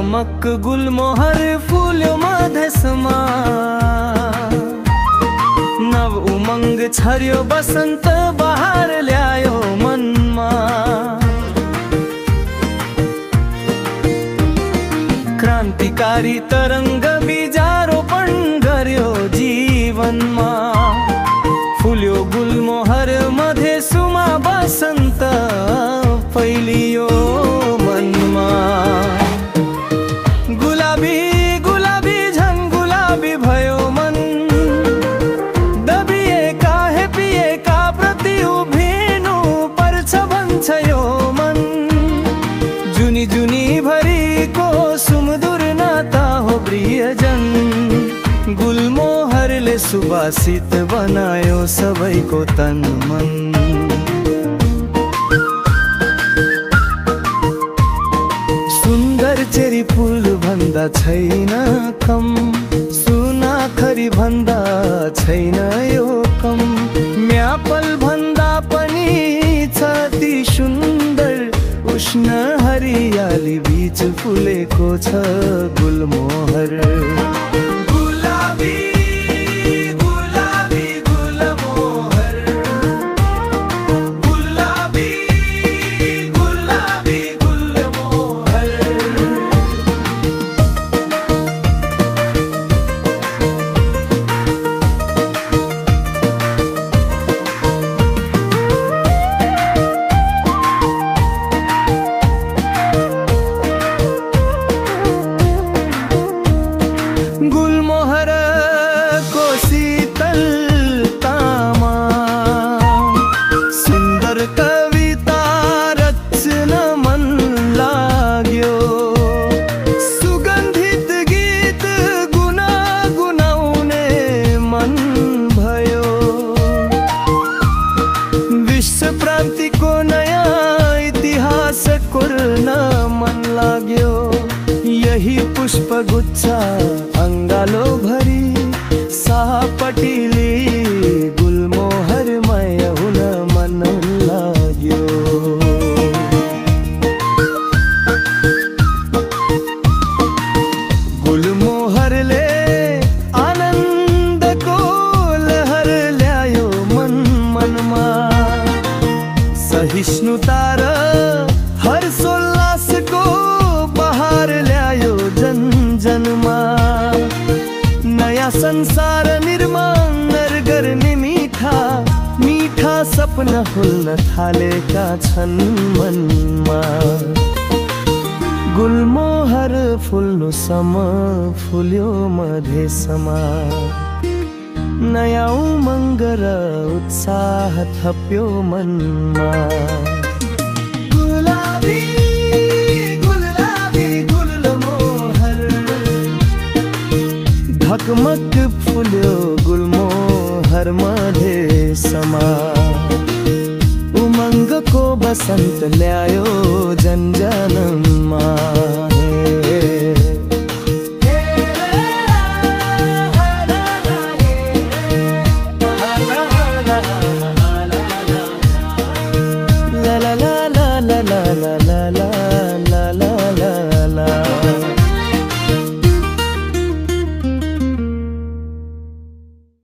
ढकमक गुलमोहर फुल्यो मधेसमा, नव उमंग छर्यो बसन्त बहार ल्यायो मनमा। क्रान्तिकारी तरङ्ग बीजारोपण गर्यो जीवनमा, फुल्यो गुलमोहर मधेसुमा बसन्त फैलियो मनमा। गुलाबी गुलाबी झन् गुलाबी भयो मन, दबिएका हेपिएका प्रति उभिनु पर्छ भन्छ यो मन। जुनी जुनी भरिको सुमधुर नाता हो प्रियजन, गुलमोहरले सुवासित बनायो सबैको तन मन। सुन्दर चेरी फुल भन्दा छैन कम, सुनाखरी भन्दा छैन यो कम। म्यापल भन्दा पनि छ ती सुन्दर उष्ण हरियाली बीच फुलेको छ गुलमोहर। गुलमोहरको शीतलतामा सुन्दर कविता रच्न मन लाग्यो। सुगन्धित गीत गुनाउने मन भयो। विश्व प्रान्तिको नयाँ इतिहास कोर्न मन लाग्यो। यही पुष्पगुच्छ अंगालो भरी सापटिली गुलमोहरमय हुन मन लाग्यो। गुलमोहरले आनन्दको लहर ल्यायो मन मनमा। सहिष्णुता र हर्षोल्लासको बहार ल्यायो जन जनमा। नयाँ संसार निर्माण गर्ने मीठा मीठा सपना फुल्न थालेका छन् मनमा। गुलमोहर फुल्नु सम फुल्यो मधेसमा। नयाँ उमङ्ग र उत्साह थप्यो मनमा। गुलाबी ढकमक फुल्यो गुलमोहर मधेसमा। उमङ्गको बसन्त ल्यायो जन जनमा।